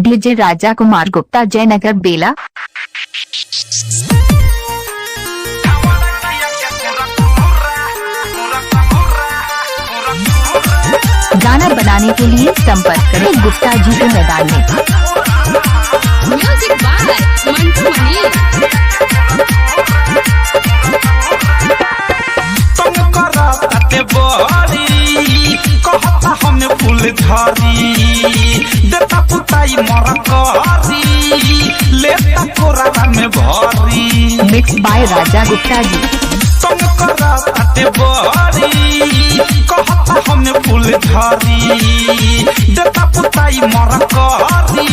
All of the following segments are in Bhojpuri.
डीजे राजा कुमार गुप्ता, जयनगर बेला। गाना बनाने के लिए संपर्क करें गुप्ता जी के मैदान में। म्यूजिक बाय मंटू मनी। तंग करताते बड़ी, कहता हमें फूल झरी, देता पुताई मर करी, लेता कोरावा में भरी। मिक्स बाय राजा गुप्ता जी। तंग करताते बड़ी, कहता हमें फूल झरी, देता पुताई मर करी,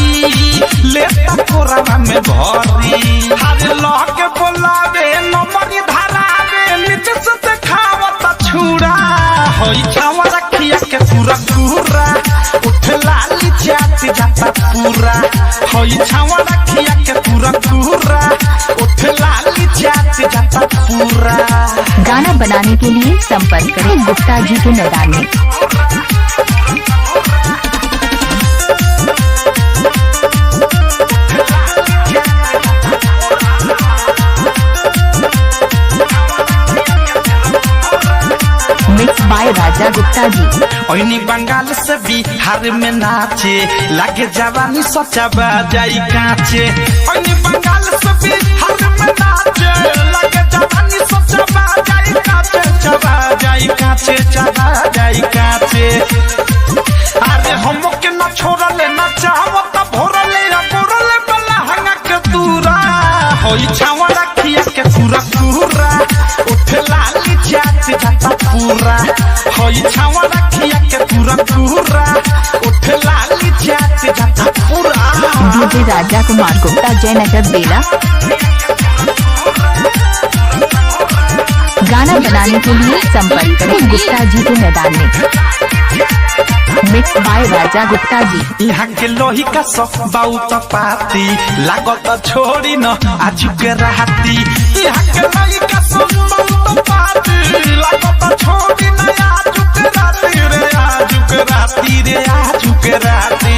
लेता कोरावा में भरी। अरे लहके बोलावे, नमरी धारावे, नीचे से देखावता छुरा। होई छावा रखिया के पूरा पूरा, उठ लाली चाट जाता पूरा। होई छावा रखिया के पूरा पूरा, उठ लाली चाट जाता पूरा। गाना बनाने के लिए संपर्क करें गुप्ता जी के मैदान में। मिक्स बाय राजा गुप्ता जी। ओइनी बंगाल से बिहार में नाचे लागे, जवानी सचा जाई काचे। ओइनी बंगाल से बिहार में नाचे लागे, जवानी सचा जाई काचे, चबा जाई काचे, चबा जाई काचे। अरे हम के ना छोड़ले, ना चाहो त भोरले, गोरले बला हंगा के दूरा। होई छावा रखिया के पूरा पूरा, उठ लाली चाट जाता पूरा। होई छावा रखिया के पूरा पूरा, उठ लाली चाट जाता पूरा। डीजे राजा कुमार गुप्ता, जयनगर बेला। गाना बनाने के लिए संपर्क करें गुप्ता जी के मैदान में। मिक्स बाय राजा गुप्ता जी। यहाँ के लोही का सब बाऊ पाती, लागत छोड़ी न आज के राती। यहाँ के लोही का सब बाऊ पाती, लागत छोड़ी न आज के राती रे, आज के राती रे, आज के राती।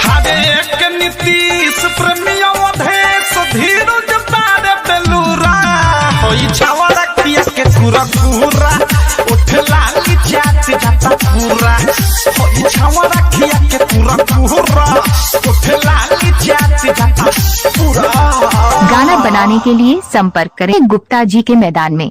हरे एक नीतीश प्रेमी अवधेश धीरज पारे बेलूरा। होई छावा रखिया के पूरा पूरा, उठ लाली चाट जाता पूरा। होई छावा रखिया के पूरा पूरा, उठ लाली चाट जाता पूरा। गाना बनाने के लिए संपर्क करें गुप्ता जी के मैदान में।